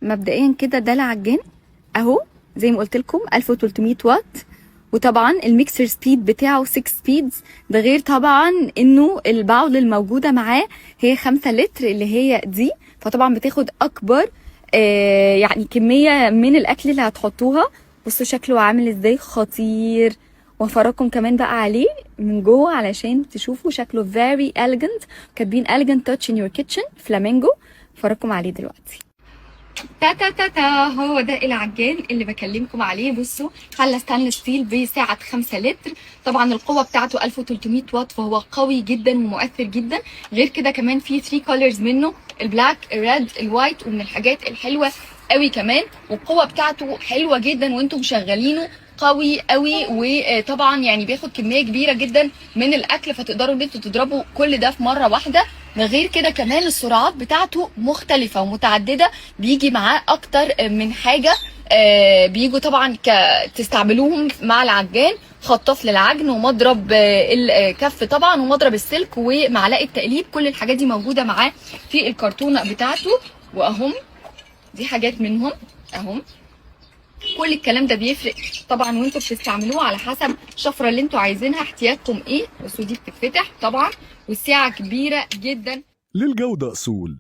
مبدئيا كده ده العجان اهو، زي ما قلت لكم 1300 واط، وطبعا ال mixer speed بتاعه 6 speeds. ده غير طبعا انه ال bowl الموجودة معاه هي 5 لتر اللي هي دي، فطبعا بتاخد اكبر يعني كمية من الاكل اللي هتحطوها. بصوا شكله عامل ازاي، خطير. وافرجكم كمان بقى عليه من جوه علشان تشوفوا شكله very elegant. كاتبين elegant touch in your kitchen فلامينجو. افرجكم عليه دلوقتي. تا تا تا تا، هو ده العجان اللي بكلمكم عليه. بصوا، حله stainless steel بسعة 5 لتر، طبعا القوة بتاعته 1300 واط، فهو قوي جدا ومؤثر جدا. غير كده كمان في 3 colors منه، ال black، ال red، ال white. ومن الحاجات الحلوة قوي كمان، والقوه بتاعته حلوة جدا وانتم مشغلينه، قوي قوي. وطبعا يعني بياخد كمية كبيرة جدا من الاكل، فتقدروا ان انتوا تضربوا كل ده في مرة واحده. ده غير كده كمان السرعات بتاعته مختلفة ومتعدده، بيجي معاه اكتر من حاجه. بيجوا طبعا تستعملوهم مع العجان: خطاف للعجن، ومضرب الكف طبعا، ومضرب السلك، ومعلقة تقليب. كل الحاجات دي موجودة معاه في الكرتونه بتاعته. واهم دي حاجات منهم اهم. كل الكلام ده بيفرق طبعا وانتوا بتستعملوه على حسب الشفرة اللي انتوا عايزينها، احتياجكم ايه. بس دي بتتفتح طبعا، والسعة كبيرة جدا. للجودة أصول.